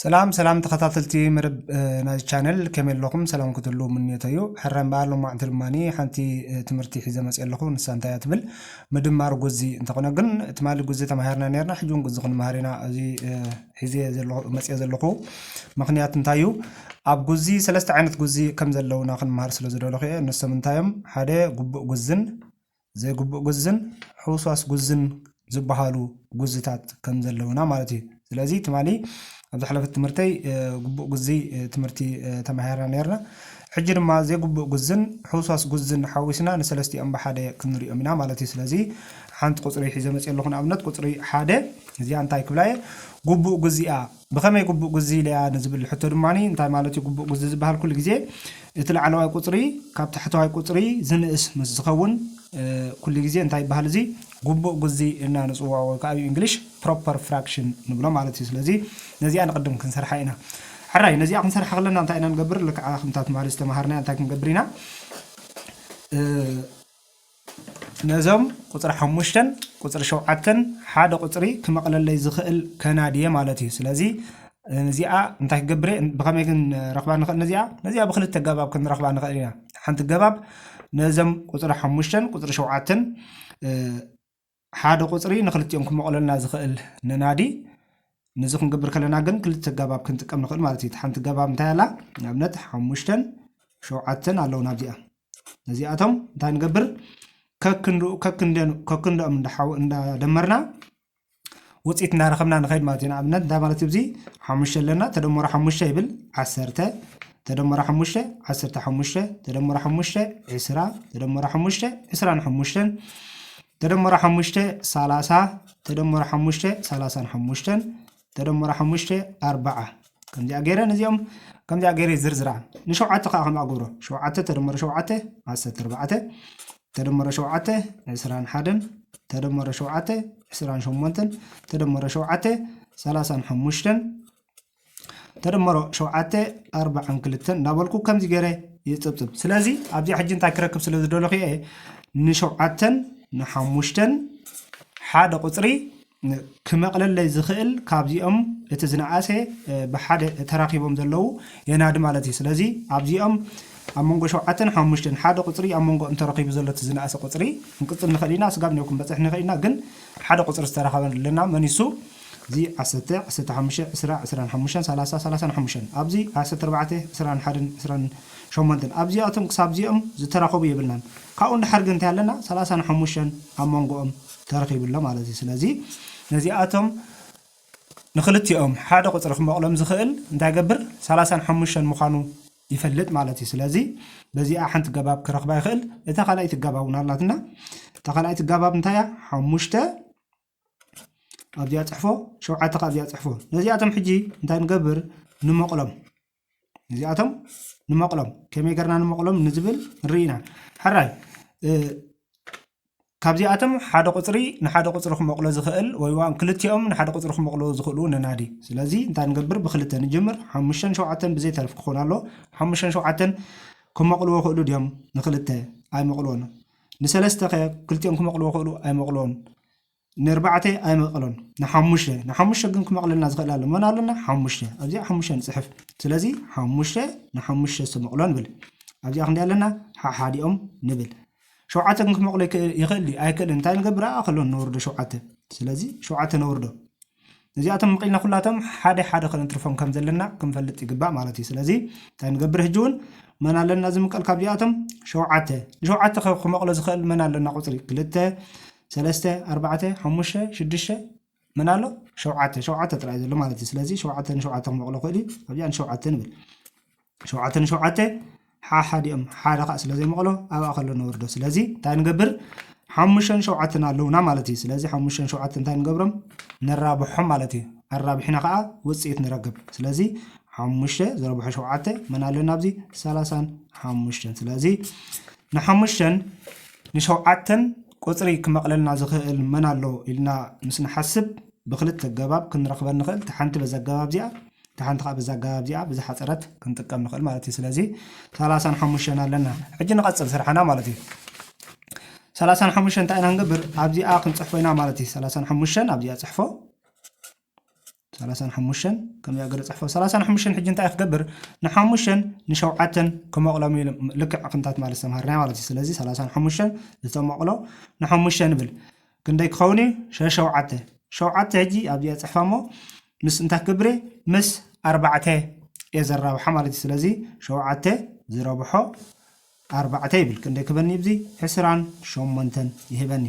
ሰላም ሰላም ተኸታተልቲ መደብ ናዚ ቻነል፣ ከመይ ኣለኹም? ሰላም ክትህሉ ምንዮተይ እዩ። ሕራይ እምበኣር ሎማዕንቲ ድማ ሓንቲ ትምህርቲ ሒዘ መፅእ ኣለኹ። ንሳ እንታይ እያ ትብል? ምድማር ጉዚ እንተኾነ ግን፣ ትማሊ ጉዚ ተማሂርና ነርና፣ ሕጂ እውን ጉዚ ክንመሃር ኢና። እዚ ሒዘ መፅእ ዘለኹ ምኽንያት እንታይ እዩ? ኣብ ጉዚ ሰለስተ ዓይነት ጉዚ ከም ዘለውና ክንመሃር ስለ ዝደለኹ እየ። ንሶም እንታይ እዮም? ሓደ፣ ግቡእ ጉዝን ዘይግቡእ ጉዝን ሕውስዋስ ጉዝን ዝበሃሉ ጉዝታት ከም ዘለውና ማለት እዩ። ስለዚ ትማሊ ኣብ ዝሓለፈት ትምህርተይ ግቡእ ጉዚ ትምህርቲ ተማሂርና ነርና። ሕጂ ድማ ዘይግቡእ ጉዝን ሕውስዋስ ጉዝን ሓዊስና ንሰለስቲኦም ብሓደ ክንሪኦም ኢና ማለት እዩ። ስለዚ ሓንቲ ቁፅሪ ሒዘ መፅእ ኣለኹ። ንኣብነት ቁፅሪ ሓደ እዚኣ እንታይ ክብላ እየ? ግቡእ ጉዚ እያ። ብኸመይ ግቡእ ጉዚ ኢለያ ንዝብል ሕቶ ድማ እንታይ ማለት እዩ? ግቡእ ጉዚ ዝበሃል ኩሉ ግዜ እቲ ላዕለዋይ ቁፅሪ ካብ ታሕተዋይ ቁፅሪ ዝንእስ ምስ ዝኸውን ኩሉ ግዜ እንታይ ይበሃል? እዚ ግቡእ ጉዚ እና ንፅውዖ ወይ ከዓ ኣብ እንግሊሽ ፕሮፐር ፍራክሽን ንብሎ ማለት እዩ። ስለዚ ነዚኣ ንቅድም ክንሰርሓ ኢና። ሕራይ ነዚኣ ክንሰርሓ ከለና እንታይ ኢና ንገብር? ልክዓ ከምታ ትማሊ ዝተምሃርና እንታይ ክንገብር ኢና? ነዞም ቁፅሪ ሓሙሽተን ቁፅሪ ሸውዓተን ሓደ ቁፅሪ ክመቕለለይ ዝኽእል ከናድየ ማለት እዩ። ስለዚ እዚኣ እንታይ ክገብር እየ? ብኸመይ ክንረኽባ ንኽእል? ነዚኣ ነዚኣ ብክልተ ኣገባብ ክንረኽባ ንኽእል ኢና። ሓንቲ ኣገባብ ነዞም ቁፅሪ ሓሙሽተን ቁፅሪ ሸውዓተን ሓደ ቁፅሪ ንክልቲኦም ክመቕለልና ዝኽእል ነናዲ። ነዚ ክንገብር ከለና ግን ክልተ ኣገባብ ክንጥቀም ንኽእል ማለት እዩ። ሓንቲ ኣገባብ እንታይ ኣላ? ንኣብነት ሓሙሽተን ሸውዓተን ኣለውና ኣብዚኣ። ነዚኣቶም እንታይ ንገብር? ከክንድኡ ከክንደኦም እንዳደመርና ውፅኢት እንዳረኸብና ንኸይድ ማለት እዩ። ንኣብነት እንታይ ማለት እዩ? እዚ ሓሙሽተ ኣለና፣ ተደመሮ ሓሙሽተ ይብል ዓሰርተ፣ ተደመሮ ሓሙሽተ ዓሰርተ ሓሙሽተ፣ ተደመሮ ሓሙሽተ ዕስራ፣ ተደመሮ ሓሙሽተ ዕስራን ሓሙሽተን፣ ተደመሮ ሓሙሽተ ሰላሳ፣ ተደመሮ ሓሙሽተ ሰላሳን ሓሙሽተን፣ ተደመሮ ሓሙሽተ ኣርባዓ። ከምዚኣ ገይረ ነዚኦም ከምዚኣ ገይረ ዝርዝራ። ንሸውዓተ ከዓ ከምኣ ገብሮ። ሸውዓተ ተደመሮ ሸውዓተ ዓሰርተ ኣርባዕተ፣ ተደመሮ ሸውዓተ ዕስራን ሓደን፣ ተደመሮ ሸውዓተ ዕስራን ሸሞንተን፣ ተደመሮ ሸውዓተ ሰላሳን ሓሙሽተን፣ ተደመሮ ሸውዓተ ኣርባዓን ክልተን እናበልኩ ከምዚ ገይረ ይፅብፅብ። ስለዚ ኣብዚኣ ሕጂ እንታይ ክረክብ ስለ ዝደለኹ እየ ንሸውዓተን ንሓሙሽተን ሓደ ቁፅሪ ክመቕለለይ ዝኽእል ካብዚኦም እቲ ዝነኣሰ ብሓደ ተራኺቦም ዘለዉ የናዲ ማለት እዩ። ስለዚ ኣብዚኦም ኣብ መንጎ ሸውዓተን ሓሙሽተን ሓደ ቁፅሪ ኣብ መንጎኦም ተረኺቡ ዘሎ እቲ ዝነኣሰ ቁፅሪ ክንቅፅል ንኽእል ኢና። ስጋብ ኔው ክንበፅሕ ንኽእል ኢና፣ ግን ሓደ ቁፅሪ ዝተረኸበ ኣለና። መን እሱ? እዚ ዓሰርተ፣ ዓሰርተ ሓሙሽተ፣ ዕስራ፣ ዕስራን ሓሙሽተን፣ ሰላሳ፣ ሰላሳን ሓሙሽተን፣ ኣብዚ ዓሰርተ ኣርባዕተ፣ ዕስራን ሓደን፣ ዕስራን ሸሞንተን፣ ኣብዚኣቶም ክሳብ እዚኦም ዝተራኸቡ የብልናን። ካብኡ ንድሓር ግን እንታይ ኣለና? ሰላሳን ሓሙሽተን ኣብ መንጎኦም ተረኺቡ ኣሎ ማለት እዩ። ስለዚ ነዚኣቶም ንክልቲኦም ሓደ ቁፅሪ ክመቕሎም ዝኽእል እንታይ ገብር? ሰላሳን ሓሙሽተን ምዃኑ ይፈልጥ ማለት እዩ። ስለዚ በዚኣ ሓንቲ ኣገባብ ክረኽባ ይኽእል። እታ ካልኣይቲ ኣገባብ እውን ኣላትና። እታ ካልኣይቲ ኣገባብ እንታይ እያ? ሓሙሽተ ኣብዚኣ ፅሕፎ፣ ሸውዓተ ከዓ ኣብዚኣ ፅሕፎ። ነዚኣቶም ሕጂ እንታይ ንገብር? ንመቕሎም። ነዚኣቶም ንመቕሎም። ከመይ ገርና ንመቕሎም ንዝብል ንርኢ ኢና። ሕራይ፣ እ፣ ካብዚኣቶም ሓደ ቁፅሪ ንሓደ ቁፅሪ ክመቕሎ ዝኽእል ወይ ዋን ክልቲኦም ንሓደ ቁፅሪ ክመቕሎ ዝኽእሉ ነናዲ። ስለዚ እንታይ ንገብር? ብክልተ ንጅምር። ሓሙሽተን ሸውዓተን ብዘይ ተርፍ ክኾን ኣሎ። ሓሙሽተን ሸውዓተን ክመቕልዎ ክእሉ ድዮም? ንክልተ ኣይመቕልዎን። ንሰለስተ ከ ክልቲኦም ክመቕልዎ ክእሉ? ኣይመቕልዎን። ንኣርባዕተ ኣይመቕሎን። ንሓሙሽተ፣ ንሓሙሽተ ግን ክመቕለልና ዝኽእል ኣሎ። መን ኣለና? ሓሙሽተ። ኣብዚኣ ሓሙሽተ ንፅሕፍ። ስለዚ ሓሙሽተ ንሓሙሽተ ዝተመቕሎ ንብል። ኣብዚኣ ክንደይ ኣለና? ሓሓዲኦም ንብል። ሸውዓተ ግን ክመቕሎ ይክእል፣ ይኽእል ድዩ? ኣይክእልን። እንታይ ንገብር? ኣኣ ከሎ ነወርዶ ሸውዓተ። ስለዚ ሸውዓተ ነወርዶ። እዚኣቶም መቒልና ኩላቶም ሓደ ሓደ ከነትርፎም ከም ዘለና ክንፈልጥ ይግባእ ማለት እዩ። ስለዚ እንታይ ንገብር? ሕጂ እውን መን ኣለና ዝምቀል ካብዚኣቶም? ሸውዓተ። ንሸውዓተ ከ ክመቕሎ ዝኽእል መን ኣለና? ቁፅሪ ክልተ፣ ሰለስተ፣ ኣርባዕተ፣ ሓሙሽተ፣ ሽዱሽተ፣ መን ኣሎ? ሸውዓተ። ሸውዓተ ጥራይ ዘሎ ማለት እዩ። ስለዚ ሸውዓተ ንሸውዓተ ክመቕሎ ክእል እዩ። ኣብዚኣ ንሸውዓተ ንብል። ሸውዓተ ንሸውዓተ ሓሓዲኦም ሓደ ከዓ ስለ ዘይመቕሎ ኣብኣ ከሎ ነወርዶ። ስለዚ እንታይ ንገብር? ሓሙሽተን ሸውዓተን ኣለውና ማለት እዩ። ስለዚ ሓሙሽተን ሸውዓተን እንታይ ንገብሮም? ነራብሖም ማለት እዩ። ኣራቢሕና ከዓ ውፅኢት ንረክብ። ስለዚ ሓሙሽተ ዘርብሖ ሸውዓተ መን ኣለና ኣብዚ? ሰላሳን ሓሙሽተን። ስለዚ ንሓሙሽተን ንሸውዓተን ቁፅሪ ክመቕለልና ዝኽእል መን ኣሎ ኢልና ምስ ንሓስብ ብክልተ ኣገባብ ክንረኽበን ንኽእል። እታ ሓንቲ በዛ ኣገባብ እዚኣ፣ እታ ሓንቲ ከዓ በዛ ኣገባብ እዚኣ ብዝሓፀረት ክንጥቀም ንኽእል ማለት እዩ። ስለዚ ሰላሳን ሓሙሽተን ኣለና። ሕጂ ንቐፅል ስርሓና ማለት እዩ። ሰላሳን ሓሙሽተን እንታይ ኢና ክንገብር? ኣብዚኣ ክንፅሕፎ ኢና ማለት እዩ። ሰላሳን ሓሙሽተን ኣብዚኣ ፅሕፎ። ሰላሳን ሓሙሽተን ከምዚኣ ገለ ፅሕፎ። ሰላሳን ሓሙሽተን ሕጂ እንታይ ክገብር? ንሓሙሽተን ንሸውዓተን ክመቕሎም ኢሉ ልክዕ ክንታት ማለት ዝተምሃርናዮ ማለት እዩ። ስለዚ ሰላሳን ሓሙሽተን ዝተመቕሎ ንሓሙሽተ ንብል። ክንደይ ክኸውን እዩ? ሸ- ሸውዓተ። ሸውዓተ ሕጂ ኣብዚኣ ፅሕፋ እሞ ምስ እንታይ ክገብር እየ? ምስ ኣርባዕተ እየ ዘራብሓ ማለት እዩ። ስለዚ ሸውዓተ ዝረብሖ ኣርባዕተ ይብል። ክንደይ ክበኒ? ብዚ ዕስራን ሸሞንተን ይህበኒ።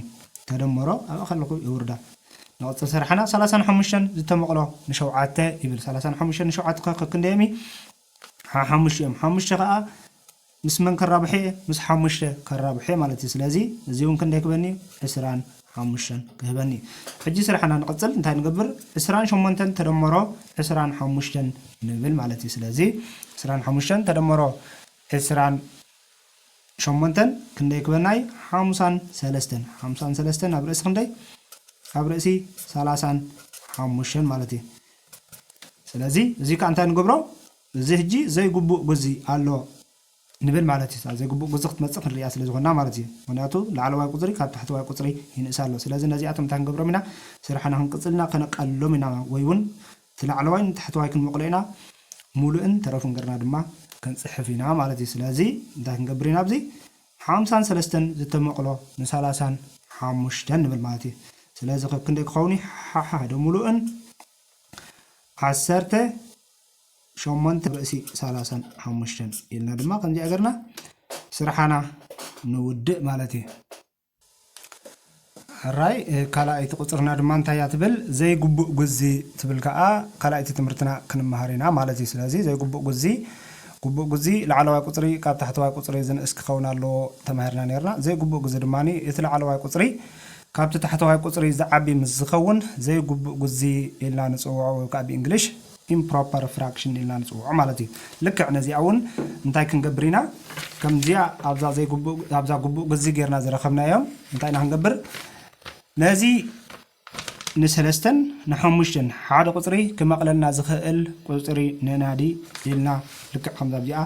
ተደመሮ ኣብኣ ከለኹ የውርዳ። ንቐፅል ስራሕና ሰላሳን ሓሙሽተን ዝተመቕሎ ንሸውዓተ ይብል። ሰላሳን ሓሙሽተን ንሸውዓተ ከ ክንደይ እዮም? ሓ- ሓሙሽተ እዮም። ሓሙሽተ ከዓ ምስ መን ከራብሐ? ምስ ሓሙሽተ ከራብሐ ማለት እዩ። ስለዚ እዚ እውን ክንደይ ክበኒ? ዕስራን ሓሙሽተን ክህበኒ። ሕጂ ስራሕና ንቐፅል። እንታይ ንገብር? ዕስራን ሸሞንተን ተደመሮ ዕስራን ሓሙሽተን ንብል ማለት እዩ። ስለዚ ዕስራን ሓሙሽተን ተደመሮ ዕስራን ሸሞንተን ክንደይ ክበናይ? ሓምሳን ሰለስተን። ሓምሳን ሰለስተን ኣብ ርእሲ ክንደይ? ኣብ ርእሲ ሰላሳን ሓሙሽተን ማለት እዩ። ስለዚ እዚ ከዓ እንታይ ንገብሮ? እዚ ሕጂ ዘይግቡእ ግዚ ኣሎ ንብል ማለት እዩ። ዘይግቡእ ግዚ ክትመፅእ ክንሪኣ ስለ ዝኾንና ማለት እዩ። ምክንያቱ ላዕለዋይ ቁፅሪ ካብ ታሕተዋይ ቁፅሪ ይንእስ ኣሎ። ስለዚ ነዚኣቶም እንታይ ክንገብሮም ኢና? ስራሕና ክንቅፅልና ከነቃልሎም ኢና፣ ወይ እውን እቲ ላዕለዋይ ንታሕተዋይ ክንመቕሎ ኢና። ሙሉእን ተረፉን ገርና ድማ ክንፅሕፍ ኢና ማለት እዩ። ስለዚ እንታይ ክንገብር ኢና? ኣብዚ ሓምሳን ሰለስተን ዝተመቕሎ ንሰላሳን ሓሙሽተን ንብል ማለት እዩ። ስለዚ ከክንደይ ክኸውን እዩ? ሓሓደ ሙሉእን ዓሰርተ ሸሞንተ ርእሲ ሰላሳን ሓሙሽተን ኢልና ድማ ከምዚኣ ገርና ስራሓና ንውድእ ማለት እዩ። ሕራይ ካልኣይቲ ቁፅርና ድማ እንታይ እያ ትብል? ዘይግቡእ ግዚ ትብል ከዓ ካልኣይቲ ትምህርትና ክንመሃር ኢና ማለት እዩ። ስለዚ ዘይግቡእ ግዚ፣ ግቡእ ግዚ ላዕለዋይ ቁፅሪ ካብ ታሕተዋይ ቁፅሪ ዝንእስ ክኸውን ኣለዎ ተማሂርና ነርና። ዘይግቡእ ግዚ ድማ እቲ ላዕለዋይ ቁፅሪ ካብቲ ታሕተዋይ ቁፅሪ ዝዓቢ ምስ ዝኸውን ዘይግቡእ ግዚ ኢልና ንፅውዖ፣ ወይ ከዓ ብእንግሊሽ improper fraction ኢልና ንፅውዖ ማለት እዩ። ልክዕ ነዚኣ እውን እንታይ ክንገብር ኢና? ከምዚኣ ኣብዛ ዘይግቡእ፣ ኣብዛ ግቡእ ግዚ ጌርና ዝረኸብናዮም እንታይ ኢና ክንገብር? ነዚ ንሰለስተን ንሓሙሽተን ሓደ ቁፅሪ ክመቕለልና ዝኽእል ቁፅሪ ንናዲ ኢልና ልክዕ ከምዛ ኣብዚኣ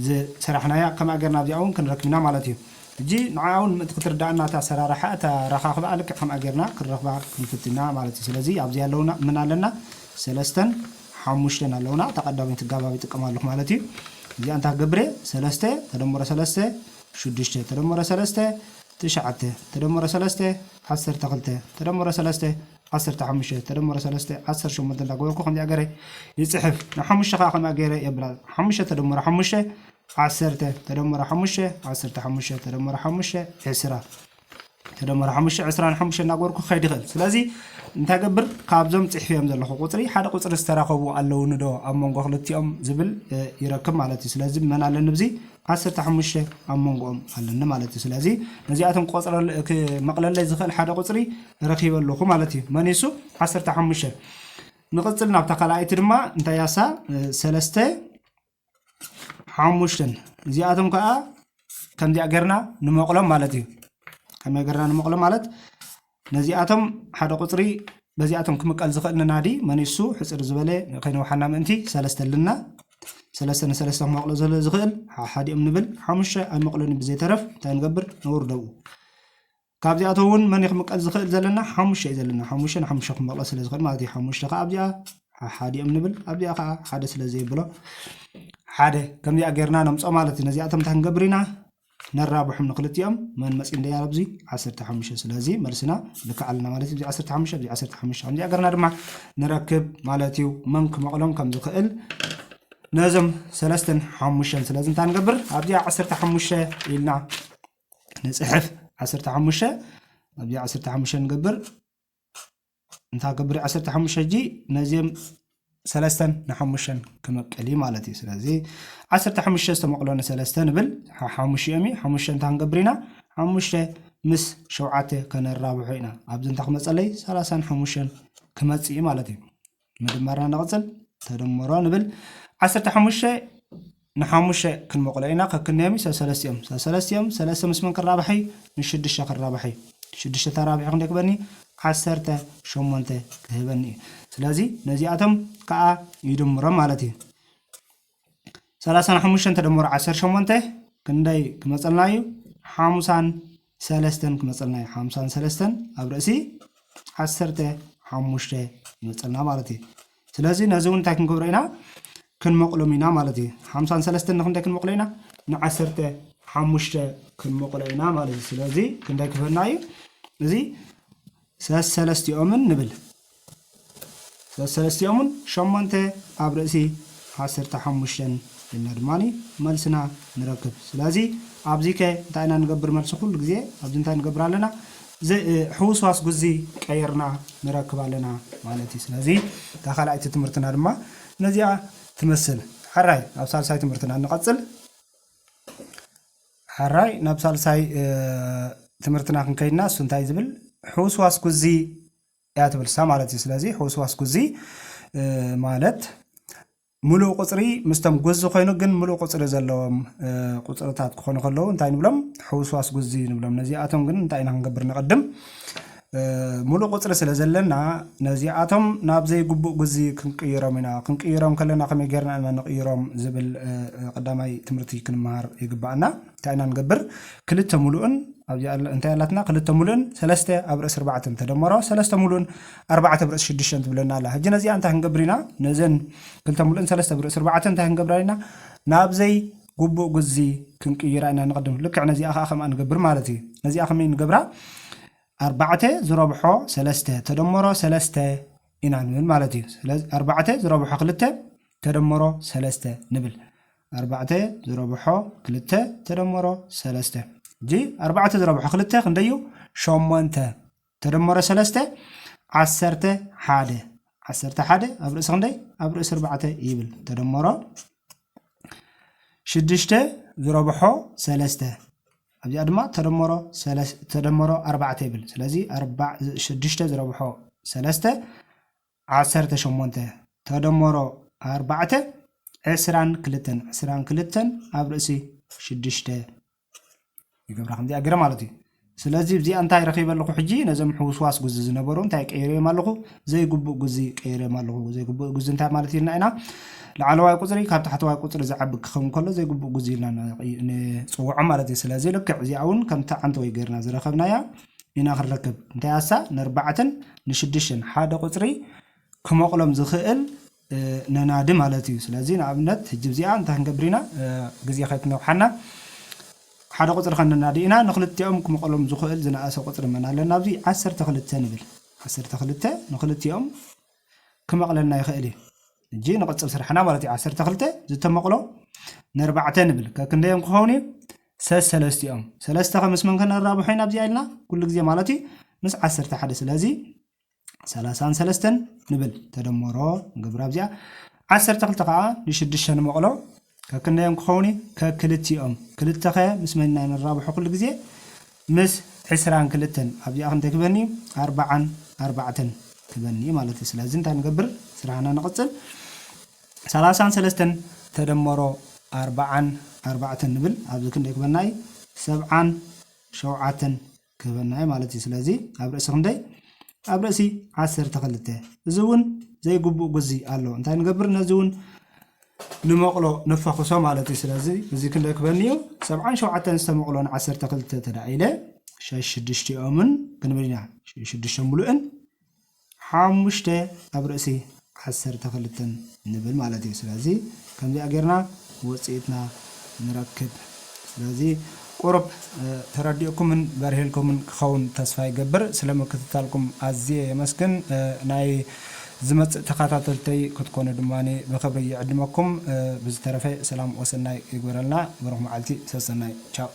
ዝሰራሕናያ ከምኣ ጌርና ኣብዚኣ እውን ክንረክብና ማለት እዩ። ሕጂ ንዓ እውን ምእንቲ ክትርዳእና እታ ኣሰራርሓ እታ ረኻኽባ ልክዕ ከምኣ ጌርና ክንረኽባ ክንፍትና ማለት እዩ። ስለዚ ኣብዚ ኣለውና ምን ኣለና? ሰለስተን ሓሙሽተን ኣለውና። እታ ቀዳመይቲ ጋባብ ይጥቀም ኣለኹ ማለት እዩ። እዚኣ እንታይ ክገብር እየ? ሰለስተ ተደምሮ ሰለስተ ሽዱሽተ፣ ተደምሮ ሰለስተ ትሽዓተ፣ ተደምሮ ሰለስተ ዓሰርተ ክልተ፣ ተደምሮ ሰለስተ ዓሰርተ ሓሙሽተ፣ ተደምሮ ሰለስተ ዓሰርተ ሸሞንተ እንዳገበርኩ ከምዚኣ ገይረ ይፅሕፍ። ንሓሙሽተ ከዓ ከምኣ ገይረ የብላ። ሓሙሽተ ተደምሮ ሓሙሽተ ዓሰርተ፣ ተደምሮ ሓሙሽተ ዓሰርተ ሓሙሽተ፣ ተደምሮ ሓሙሽተ ዕስራ፣ ተደምሮ ሓሙሽተ ዕስራን ሓሙሽተ እናገበርኩ ክኸይድ ይኽእል። ስለዚ እንታይ ገብር? ካብዞም ፅሕፍዮም ዘለኹ ቁፅሪ ሓደ ቁፅሪ ዝተራኸቡ ኣለውኒ ዶ ኣብ መንጎ ክልቲኦም ዝብል እ፣ ይረክብ ማለት እዩ። ስለዚ መን ኣለኒ? ብዚ ዓሰርተ ሓሙሽተ ኣብ መንጎኦም ኣለኒ ማለት እዩ። ስለዚ ነዚኣቶም ቆፅረ መቕለለይ ዝኽእል ሓደ ቁፅሪ ረኺበ ኣለኹ ማለት እዩ። መን እሱ? ዓሰርተ ሓሙሽተ። ንቕፅል ናብታ ካልኣይቲ ድማ እንታይ ያሳ እ፣ ሰለስተ ሓሙሽተን። እዚኣቶም ከዓ ከምዚኣ ጌርና ንመቕሎም ማለት እዩ። ከመይ ጌርና ንመቕሎም ማለት ነዚኣቶም ሓደ ቁፅሪ በዚኣቶም ክምቀል ዝኽእል ንናዲ መኒሱ ሕፅር ዝበለ ከይነውሓና ምእንቲ ሰለስተ ኣለና። ሰለስተ ንሰለስተ ክመቕሎ ዘሎ ዝኽእል ሓሓዲኦም ንብል። ሓሙሽተ ኣይመቕሎን ብዘይተረፍ እንታይ ንገብር? ነውርደው። ካብዚኣቶም እውን መን ክምቀል ዝኽእል ዘለና? ሓሙሽተ እዩ ዘለና። ሓሙሽተ ንሓሙሽተ ክመቕሎ ስለ ዝኽእል ማለት እዩ። ሓሙሽተ ከዓ ኣብዚኣ ሓሓዲኦም ንብል። ኣብዚኣ ከዓ ሓደ ስለ ዘይብሎ ሓደ ከምዚኣ ጌርና ነምፅኦ ማለት እዩ። ነዚኣቶም እንታይ ክንገብር ኢና? ነራብሖም ንክልቲኦም። መን መፂ እንደያ ኣብዚ ዓሰርተ ሓሙሽተ። ስለዚ መልስና ልክዕ ኣለና ማለት እዩ። እዚ ዓሰርተ ሓሙሽተ፣ እዚ ዓሰርተ ሓሙሽተ ከምዚኣ ገርና ድማ ንረክብ ማለት እዩ። መን ክመቕሎም ከም ዝኽእል ነዞም ሰለስተን ሓሙሽተን። ስለዚ እንታይ ንገብር? ኣብዚኣ ዓሰርተ ሓሙሽተ ኢልና ንፅሕፍ። ዓሰርተ ሓሙሽተ፣ ኣብዚኣ ዓሰርተ ሓሙሽተ ንገብር። እንታይ ገብር? ዓሰርተ ሓሙሽተ ሕጂ ነዚኦም ሰለስተን ንሓሙሽተን ክመቅል እዩ ማለት እዩ። ስለዚ ዓሰርተ ሓሙሽተ ዝተመቕሎ ንሰለስተ ንብል። ሓ- ሓሙሽተ እዮም። ሓሙሽተ እንታይ ክንገብር ኢና? ሓሙሽተ ምስ ሸውዓተ ከነራብሖ ኢና። ኣብዚ እንታይ ክመፀለይ? ሰላሳን ሓሙሽተን ክመፅእ እዩ ማለት እዩ። ምድማርና ንቕፅል። ተደምሮ ንብል። ዓሰርተ ሓሙሽተ ንሓሙሽተ ክንመቕሎ ኢና። ከክንደዮም እዩ? ሰለስቲኦም። ሰለስቲኦም፣ ሰለስተ ምስ መን ክራብሐይ? ንሽዱሽተ ክራብሐይ። ሽዱሽተ ተራቢሑ ክንደይ ክበኒ? ዓሰርተ ሸሞንተ ክህበኒ እዩ። ስለዚ ነዚኣቶም ከዓ ይድምሮም ማለት እዩ። ሰላሳን ሓሙሽተን ተደምሮ ዓሰርተ ሸሞንተ ክንደይ ክመፀልና እዩ? ሓምሳን ሰለስተን ክመፀልና እዩ። ሓምሳን ሰለስተን ኣብ ርእሲ ዓሰርተ ሓሙሽተ ይመፀልና ማለት እዩ። ስለዚ ነዚ እውን እንታይ ክንገብሮ ኢና? ክንመቕሎም ኢና ማለት እዩ። ሓምሳን ሰለስተን ንክንደይ ክንመቕሎ ኢና? ንዓሰርተ ሓሙሽተ ክንመቕሎ ኢና ማለት እዩ። ስለዚ ክንደይ ክበና እዩ? እዚ ሰሰለስቲኦምን ንብል። ሰሰለስቲኦምን ሸሞንተ ኣብ ርእሲ ዓሰርተ ሓሙሽተን ኢልና ድማ መልስና ንረክብ። ስለዚ ኣብዚ ከ እንታይ ኢና ንገብር? መልሲ ኩሉ ግዜ ኣብዚ እንታይ ንገብር ኣለና? ሕውስዋስ ጉዚ ቀይርና ንረክብ ኣለና ማለት እዩ። ስለዚ እታ ካልኣይቲ ትምህርትና ድማ ነዚኣ ትመስል። ሕራይ ናብ ሳልሳይ ትምህርትና ንቐጽል። ሕራይ ናብ ሳልሳይ ትምህርትና ክንከይድና እሱ እንታይ ዝብል? ሕውስዋስ ጉዚ እያ ትብል እሳ ማለት እዩ። ስለዚ ሕውስዋስ ጉዚ ማለት ሙሉእ ቁፅሪ ምስቶም ጉዚ ኮይኑ ግን ሙሉእ ቁፅሪ ዘለዎም ቁፅርታት ክኾኑ ከለዉ እንታይ ንብሎም? ሕውስዋስ ጉዚ ንብሎም። ነዚኣቶም ግን እንታይ ኢና ክንገብር ንቐድም? ሙሉእ ቁፅሪ ስለ ዘለና ነዚኣቶም ናብ ዘይግቡእ ጉዚ ክንቅይሮም ኢና። ክንቅይሮም ከለና ከመይ ጌርና ኢና ንቕይሮም ዝብል ቀዳማይ ትምህርቲ ክንመሃር ይግባኣና። እንታይ ኢና ንገብር? ክልተ ሙሉእን እንታይ ኣላትና? ክልተ ሙሉእን ሰለስተ ኣብ ርእሲ ኣርባዕተን ተደመሮ ሰለስተ ሙሉእን ኣርባዕተ ኣብ ርእሲ ሽዱሽተን ትብለና ኣላ። ሕጂ ነዚኣ እንታይ ክንገብር ኢና? ነዘን ክልተ ሙሉእን ሰለስተ ኣብ ርእሲ ኣርባዕተን እንታይ ክንገብራ ኢና? ናብ ዘይግቡእ ጉዚ ክንቅይራ ኢና ንቐድም። ልክዕ ነዚኣ ከዓ ከምኣ ንገብር ማለት እዩ። ነዚኣ ከመይ ንገብራ? ኣርባዕተ ዝረብሖ ሰለስተ ተደመሮ ሰለስተ ኢና ንብል ማለት እዩ። ስለዚ ኣርባዕተ ዝረብሖ ክልተ ተደመሮ ሰለስተ ንብል። ኣርባዕተ ዝረብሖ ክልተ ተደመሮ ሰለስተ። ሕጂ ኣርባዕተ ዝረብሖ ክልተ ክንደይ እዩ? ሸሞንተ ተደመሮ ሰለስተ ዓሰርተ ሓደ። ዓሰርተ ሓደ ኣብ ርእሲ ክንደይ? ኣብ ርእሲ ኣርባዕተ ይብል። ተደመሮ ሽዱሽተ ዝረብሖ ሰለስተ። ኣብዚኣ ድማ ተደመሮ ሰለስ-፣ ተደመሮ ኣርባዕተ ይብል። ስለዚ ኣርባ-፣ ሽዱሽተ ዝረብሖ ሰለስተ ዓሰርተ ሸሞንተ ተደመሮ ኣርባዕተ ዕስራን ክልተን። ዕስራን ክልተን ኣብ ርእሲ ሽዱሽተ ይገብራ ከምዚኣ ገይረ ማለት እዩ። ስለዚ እዚኣ እንታይ ረኺበ ኣለኹ? ሕጂ ነዞም ሕውስዋስ ጉዚ ዝነበሩ እንታይ ቀይረዮም ኣለኹ? ዘይግቡእ ጉዚ ቀይረዮም ኣለኹ። ዘይግቡእ ጉዚ እንታይ ማለት ኢልና ኢና? ላዕለዋይ ቁፅሪ ካብ ታሕተዋይ ቁፅሪ ዝዓቢ ክኸውን ከሎ ዘይግቡእ ጉዚ ኢልና ንፅውዖ ማለት እዩ። ስለዚ ልክዕ እዚኣ እውን ከምቲ ዓንተወይ ገይርና ዝረኸብናያ ኢና ክንረክብ። እንታይ ኣሳ ንኣርባዕተን ንሽዱሽተን ሓደ ቁፅሪ ክመቕሎም ዝኽእል ነናዲ ማለት እዩ። ስለዚ ንኣብነት ሕጂ እዚኣ እንታይ ክንገብር ኢና? ግዜ ከይትነውሓና ሓደ ቁፅሪ ከነናዲ ኢና። ንክልቲኦም ክመቐሎም ዝኽእል ዝነኣሰ ቁፅሪ መን ኣለና? ኣብዚ ዓሰርተ ክልተ ንብል። ዓሰርተ ክልተ ንክልቲኦም ክመቕለልና ይኽእል እዩ። ሕጂ ንቕፅል ስራሕና ማለት እዩ። ዓሰርተ ክልተ ዝተመቕሎ ንኣርባዕተ ንብል። ከክንደዮም ክኸውን እዩ? ሰሰለስቲኦም። ሰለስተ ከ ምስ መን ከነራብሖ ኢና ኣብዚኣ ኢልና? ኩሉ ግዜ ማለት እዩ ምስ ዓሰርተ ሓደ። ስለዚ ሰላሳን ሰለስተን ንብል። ተደመሮ ንገብራ ኣብዚኣ። ዓሰርተ ክልተ ከዓ ንሽዱሽተ ንመቕሎ። ከክንደዮም ክኸውን እዩ? ከክልቲኦም። ክልተ ከ ምስ መን ኢና ንራብሖ ኩሉ ግዜ? ምስ ዕስራን ክልተን። ኣብዚኣ ክንደይ ክበኒ እዩ? ኣርባዓን ኣርባዕተን ክበኒ ማለት እዩ። ስለዚ እንታይ ንገብር? ስራሕና ንቕፅል። ሰላሳን ሰለስተን ተደመሮ ኣርባዓን ኣርባዕተን ንብል። ኣብዚ ክንደይ ክበና እዩ? ሰብዓን ሸውዓተን ክህበና እዩ ማለት እዩ። ስለዚ ኣብ ርእሲ ክንደይ? ኣብ ርእሲ ዓሰርተ ክልተ። እዚ እውን ዘይግቡእ ጉዚ ኣሎ። እንታይ ንገብር? ነዚ እውን ንመቕሎ ንፈኹሶ ማለት እዩ። ስለዚ እዚ ክንደይ ክበኒ እዩ? ሰብዓን ሸውዓተን ዝተመቕሎ ንዓሰርተ ክልተ ተዳኢለ ሸሽዱሽቲኦምን ክንብል ኢና። ሽዱሽተ ሙሉእን ሓሙሽተ ኣብ ርእሲ ዓሰርተ ክልተን ንብል ማለት እዩ። ስለዚ ከምዚኣ ጌርና ውፅኢትና ንረክብ። ስለዚ ቁሩብ ተረዲእኩምን በርሂልኩምን ክኸውን ተስፋ ይገብር። ስለ ምክትታልኩም ኣዝየ የመስግን። ናይ ዝመጽእ ተኸታተልተይ ክትኮኑ ድማ ብኽብሪ ይዕድመኩም። ብዝተረፈ ሰላም ወሰናይ ይግበረልና። ብሩኽ መዓልቲ፣ ሰሰናይ። ቻው።